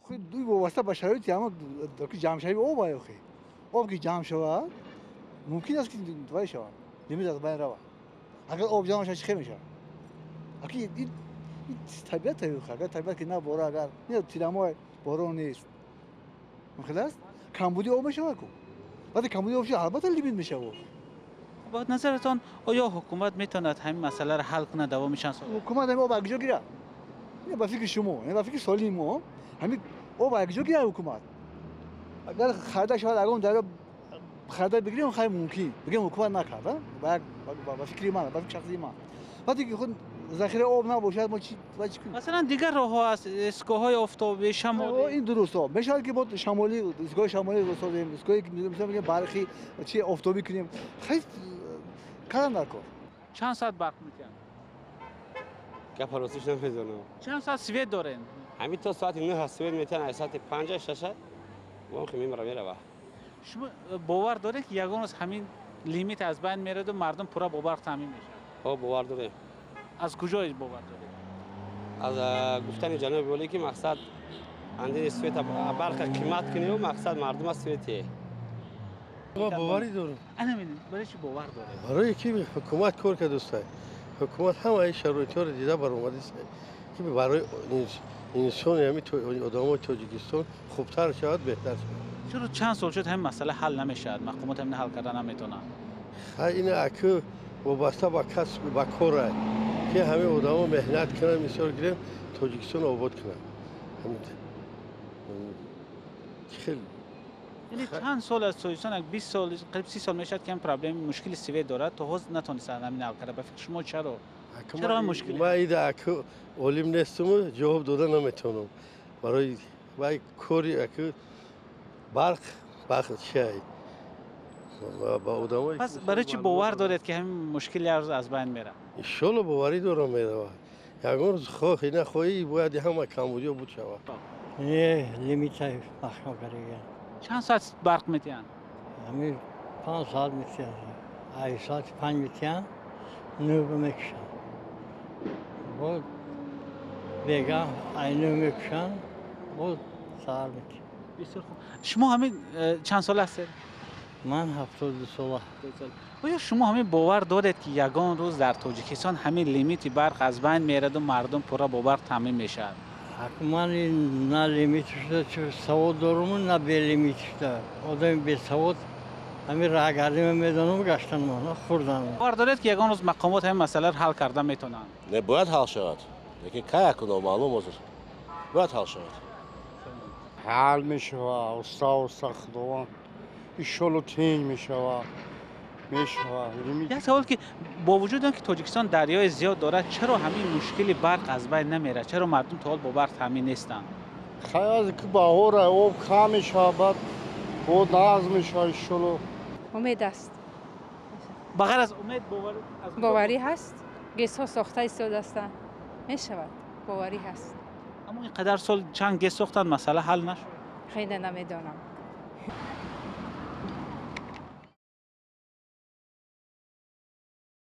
Вобаста ба шароити ҳама ҷамъшавии об, охи об ки ҷамъ шавад, мумкин аст, ки вай шавад, лимит аз байн равад. Агар об ҷамъ шавад, чӣ хел мешавад? Аки ин табиат, агар табиат ки набора, агар тирамоҳ борон нест, хел аст, камбуди об мешавад ку. Вақте камбуди об шавад, албатта, лимит мешавад. Ба назаратон, оё ҳукумат метавонад ҳамин масъаларо ҳал кунад давоми чанд сол? Ҳукумат ҳамин об аз куҷо гирад? Ба фикри шумо, ба фикри солими мо, ҳамин об аз куҷо гирад ҳукумат? Агар харида шавад, ягон дарё харида бигирем, хай, мумкин бигем, ҳукумат накард. Ба фикри ман, ба фикри шахсии ман, вақте ки худ захираи об набошад, мо чӣ кунем? Масалан, дигар роҳҳо аст: истгоҳҳои офтобӣ, шамолӣ. Ин дуруст, мешавад, ки мо шамолӣ, истгоҳи шамолӣ созем, истгоҳи, мисол мегем, барқи чи офтобӣ кунем. Хай, кардан дар кор. Чанд соат барқ метиҳанд? Гапа ростиш, намедонам. Чанд соат свет дорем? Ҳамин то соати 9 свет метиҳанд, аз соати 5, 6 бом мемара, мерава. Шумо бовар доред, ки ягон рӯз ҳамин лимит аз байн мераду мардум пурра бо барқ таъмин мешавад? Ҳо, бовар дорем. Аз куҷо бовар доред? Аз гуфтани ҷаноби олӣ, ки мақсад андини света, барқа қимат кунию мақсад мардума свете. Боварӣ дорам. Анамин барои чӣ бовар доред? Барое ки ҳукумат кор кардааст. Ҳукумат ҳамаи шароитҳоро дида баромадааст, ки барои инсони, ҳамин одамои Тоҷикистон хубтар шавад, беҳтар шавад. Чаро чанд сол шуд, ҳамин масъала ҳал намешавад, мақомот ҳамин ҳал карда наметавонанд? Хай, ин аку вобаста ба касб, ба кора, ки ҳамин одамо меҳнат кунанд, мисол гирем, Тоҷикистон обод кунанд. Хел. Яъне чанд сол аз Тоҷикистон, як 20 сол, қариб 30 сол мешавад, ки ҳам проблеми, мушкили свет дорад, то ҳоз натонистанд ҳамин ҳал карда. Ба фикри шумо, чаро ҳам мушкил? Ман ида аку олим нестуму ҷавоб дода наметавонам. Барои вай кори аку барқ чиай ба одамои. Пас барои чӣ бовар доред, ки ҳамин мушкили аз байн меравад? Иншолло, боварӣ дорам, меравад. Ягон рӯз, хоҳӣ нахоҳӣ, бояд ҳама камбудиҳо буд шавад. Не, лимита маҳкам карда. Чанд соат барқ метиҳанд? Ҳамин 5 соат метиҳанд. Ай соати 5 метиҳанд, 9 мекушанд. Боз бегаҳ ай 9 мекушанд, боз саҳар метиҳанд. Бисёр хуб. Шумо ҳамин чанд сола ҳастед? Ман 72 сола. Оё шумо ҳамин бовар доред, ки ягон рӯз дар Тоҷикистон ҳамин лимити барқ аз байн мераду мардум пурра бо барқ таъмин мешавад? Ман на лимит шуда савод доруму, на белимит шуда. Одами бесавод ҳамин раҳгардима медонам, гаштанма, хӯрдан. Бовар доред, ки ягон рӯз мақомот ҳамин масъаларо ҳал карда метавонанд? Не, бояд ҳал шавад, лекин кай, аку номаълум. Ҳозир бояд ҳал шавад. Ҳал мешавад оста оста, Худованд, иншолло, тинҷ мешавад, мешавад. Як савол, ки бо вуҷуди он ки Тоҷикистон дарёи зиёд дорад, чаро ҳамин мушкили барқ аз байн намерад? Чаро мардум то ҳол бо барқ таъмин нестанд? Хай, аз ки баҳора об кам мешавад, баъд бо нағз мешавад, иншолло. Умед аст. Ба ғайр аз умед, боварӣ ҳаст. ГЭСҳо сохта истодаастанд, мешавад, боварӣ ҳаст. Аммо ин қадар сол чанд ГЭС сохтанд, масъала ҳал нашуд. Хеле намедонам.